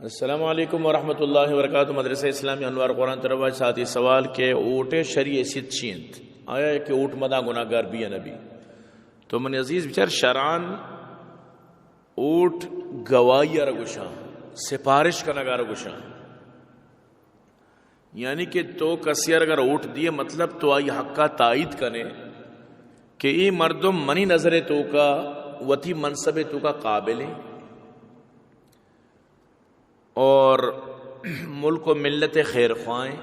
السلام علیکم ورحمۃ اللہ وبرکاتہ۔ مدرسہ اسلامی انوار قرآن طرف آج ساتھی سوال کہ اوٹ ءِ شرعی حیثیت چی انت؟ آیا کہ اوٹ مداں گناہگار بی یا نہ بی؟ تو من عزیز بچار، شرعاً اوٹ گواہی ءَ را گوشاں، سفارش کنگ ءَ را گوشاں۔ یعنی کہ تو کسی ءَ را اگر اوٹ دیئے، مطلب تو آئی حق ءَ تائید کنے کہ اے مردم منی نظر ءِ توکا، وتی منصب ءِ توکا قابل ایں اور ملک و ملت ءِ خیر خواہ ایں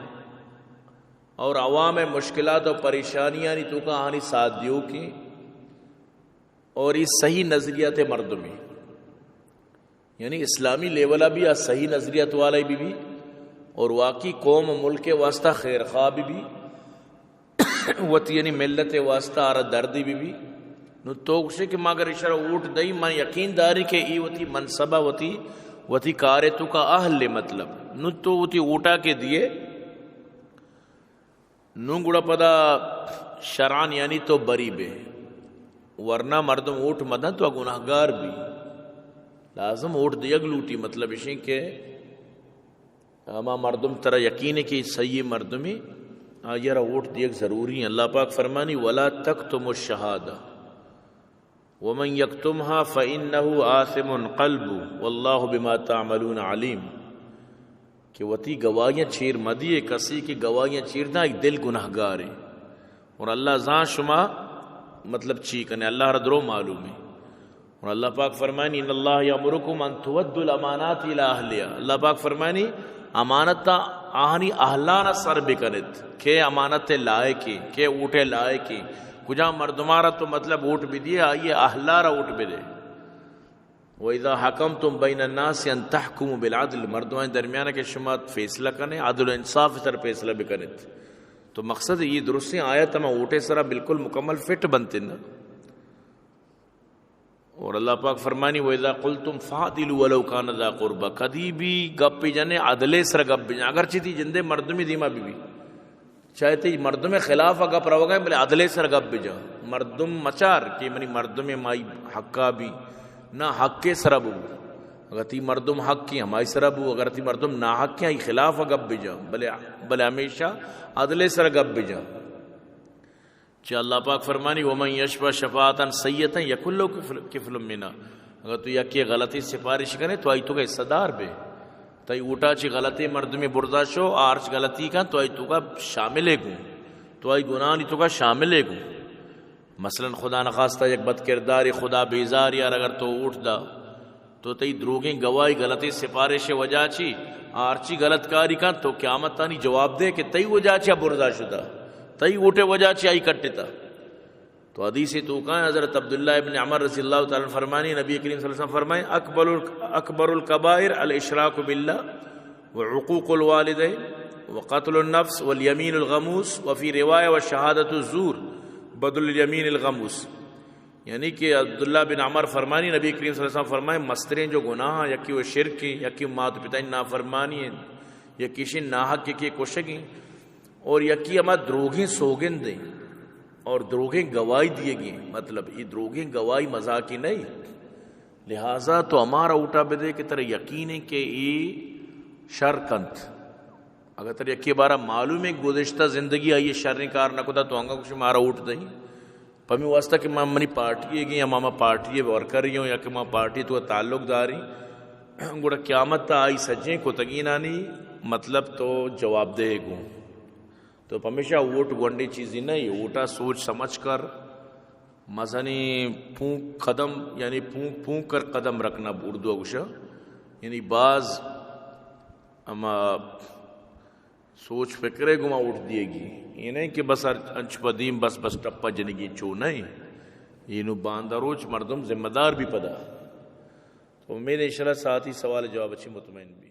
اور عوام ءِ مشکلات و پریشانیانی توکا آہانی ساتھ دیوک ایں اور اے صحیح نظریات ءِ مردم ایں۔ یعنی اسلامی لیول ءَ بھی آ صحیح نظریات والا بہ بی اور واقعی قوم و ملک ءِ واسطہ خیر خواہ بہ بی، وتی یعنی ملت ءِ واسطہ آ را دردے بہ بی، نو تو گوشے کہ ما اگر ایشرا اوٹ دئی، من یقین داری کہ اے وتی منصب ءَ، وتی، وتی کار ءِ توکا اہل ایں، مطلب، نو تو وتی اوٹا کہ دیئے، نوں گڑا پدا شرعاً یعنی تو بری بے، ورنہ مردم اوٹ مداں تو گناہگار بی۔ لازم اوٹ دیگ لوٹی، مطلب اشیں کہ ہما مردم ترا یقین ایں کہ صحیح مردمے، آئی ءَ را اوٹ دیگ ضروری ایں۔ اللہ پاک فرمانی، ولا تکتموا الشہادہ ومن یکتمها فإنه آثم قلبه واللہ بما تعملون علیم، کہ وتی گواہیاں چیر مدیے، کسے کہ گواہیاں چیر داں، آئی دل گناہگار ایں۔ اور اللہ زان شما مطلب چی کنے، اللہ را درو معلوم ایں۔ اور اللہ پاک فرمانی، ان اللہ یأمرکم ان تؤدوا الامانات الی اہلها۔ اللہ پاک فرمانی، امانت آہانی اہلانا سر بکنت۔ کہ امانت ءِ لائق ایں، کہ اوٹ ءِ لائق ایں، کجام مردمارا تو مطلب اوٹ بدیئے، آئی ءِ اہلا را اوٹ بدے۔ واذا حکمتم بین الناس ان تحکموا بالعدل، مردمانی درمیان کہ شما فیصلہ کنے، عدل و انصاف ءِ سر فیصلہ بکنت۔ تو مقصد اے درستیں آیت ہما اوٹ ءِ سرا بالکل مکمل فٹ بنت نا۔ اور اللہ پاک فرمانی، واذا قلتم فاعدلوا ولو کان ذا قربی، کدی بھی گپ جنے عدل ءِ سرا گپ بجن، اگرچہ تئی جندے مردمے دیما بہ بی۔ چاہے تئی مردم ءِ خلاف ءَ گپ روگا ایں، بلے عدل ءِ سرا گپ بجن۔ مردم مچار کہ منی مردم ایں، مائی حقا بی، نہ، حق ءِ سرا بو۔ اگر تئی مردم حق ایں، ہمائی سرا بو، اگر تئی مردم ناحق ایں، آئی خلاف ءَ گپ بجن، بلے، بلے ہمیشہ عدل ءِ سرا گپ بجن۔ چہ اللہ پاک فرمانی، ومن یشفع شفاعة سیئة یکن لہ کفل، کفل منها۔ اگر تو یکے غلطی سفارش کنے تو آئی توکا حصہ دار بے۔ تئی اوٹا چہ غلطیں مردمے برزا شو، آ ہرچ غلطی کن تو آئی توکا شاملے گوں۔ تو آئی گناہانی توکا شاملے گوں۔ مثلاً خدا نخواستہ یک بدکردارے، خدا بیزارے ءَ را اگر تو اوٹ دا، تو تئی دروگیں گواہی، غلطیں سفارش ءِ وجہ چی آ ہرچی غلط کاری کن، تو قیامتانی جواب دے کہ تئی وجہ چی آ برزا شتا، تئی اوٹ ءِ وجہ چی آئی کٹتا۔ تو حدیث ءِ توکا ایں، حضرت عبداللہ ابن عمر رضی اللہ تعالیٰ عنہ فرمانی، نبی کریم صلی اللہ علیہ وسلم فرمائے، اکبر، اکبر الکبائر الاشراک باللہ وعقوق الوالدین وقتل النفس والیمین الغموس وفی روایہ وشہادۃ الزور بدل الیمین الغموس۔ یعنی کہ عبداللہ بن عمر فرمانی، نبی کریم صلی اللہ علیہ وسلم فرمائے، مستریں جو گناہ ایں، یکے و شرک ایں، یکے مات پتانی نافرمانی ایں، یکے شی ناحق یکے کشگ ایں، اور یکے ہما دروگیں سوگند ایں اور دروگیں گواہی دیگی ایں۔ مطلب، اے دروگیں گواہی مزاقی نہ ایں۔ لہذا تو ہمارا اوٹا بدے کہ ترا یقین ایں کہ اے شر کنت۔ اگر ترا یکے بارا معلوم ایں گزشتہ زندگی آئی شریں کار نہ کتا، تو انگا گوشے مارا اوٹ دئیں۔ پمی واسطہ کہ ما منی پارٹی ئیگیں یا ما، ما پارٹی ورکر ایں یا کہ ما پارٹی توکا تعلق داریں، گڑا قیامت تا آئی سجیں کتگینانی مطلب تو جواب دہ گوں۔ تو پمیشا ووٹ گونڈیں چیزے نہ ایں، ووٹا سوچ سمجھ کر، مزنیں پونک قدم، یعنی پونک پونک کر قدم رکھنا اردو گوشا، یعنی باز ہما سوچ فکرے گوما ووٹ دیگی۔ اے نہ ایں کہ بس ہر انچ پہ دیم بس، بس ٹپا جنگی، چو نہ ایں۔ اے نوں باندا روچ مردم ذمہ دار بی پدا۔ تو امید ایں انشاءاللہ ساتھی سوال جواب چی مطمئن بی۔